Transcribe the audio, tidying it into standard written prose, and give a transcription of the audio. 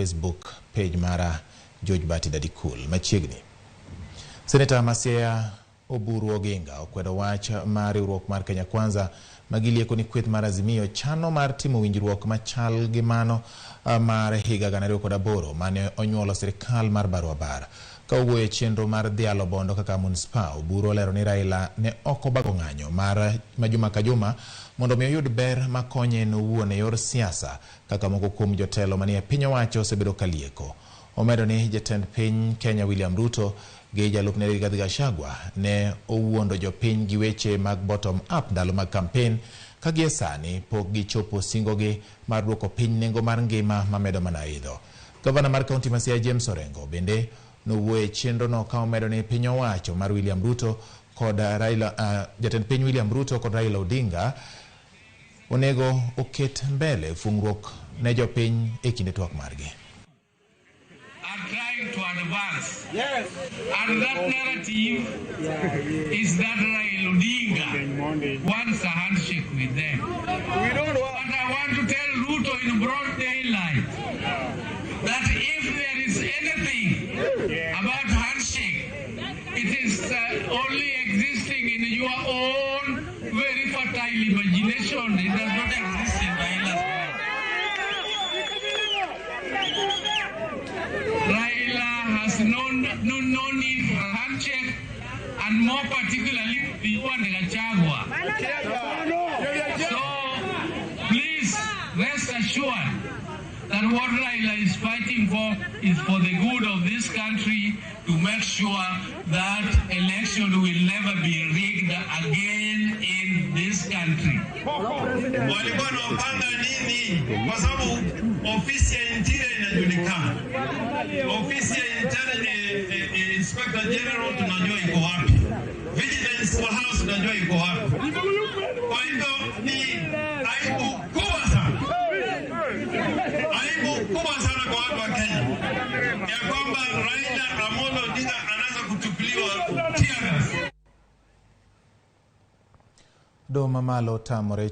Facebook page mara George Bati Daddy Cool machiegni. Seneta ma Siaya Oburu Oginga okwedo wach mar riwruok mar Kenya Kwanza ma gilieko ni kweth mar Azimio chano mar timo winjruok machal gi mano mar higa 2008 mane onyuolo sirikal mar baruabar. Ka owuoyo e chenro mar dhialo Bondo kaka munspaa, Oburu olero ni Raila ne ok obago ng'anyo mar ma juma ka juma mondo mi oyud ber makonye en owuon e yor siasa kaka moko kuom jotelo manie piny owacho osebedo ka lieko. Omedo ni jatend piny Kenya William Ruto gi jalupne Rigathi Gachagua ne owuondo jopiny gi weche mag bottom up ndalo mag kampen ka gie sani pok gichopo singogi mar duoko piny nengo mar ngima mamedo mana idho. Gavana mar kaunti ma Siaya James Orengo bende nowuoyo e chenro no ka omedo ni piny owacho mar William Ruto kod Raila, jatend piny William Ruto kod Raila Odinga onego oket mbele fungruok ne jopiny e kinde twak margi. Are trying to advance. Yes. And that narrative is that Raila Odinga wants a handshake with them. We don't want. But I want to tell Ruto in broad daylight that if there is anything about handshake, it is only existing in your own very fertile imagination. It does not exist in Raila's mind. Raila has no need for a handshake, and more particularly, the one Gachagua. So please rest assured that what Raila is fighting for is for the good of this country, to make sure that election will never be rigged again in this country. Walikuwa wanapanga nini? Kwa sababu ofisi ya Interior inajulikana, ofisi ya Interior, Inspector General tunajua iko wapi, Vigilance wa House tunajua iko wapi. Kwa hivyo ni aibu kubwa sana, aibu kubwa sana kwa watu wa Kenya ya kwamba Raila Amolo Odinga anaweza kutupiliwa tear gas. Doho mamalo tamore.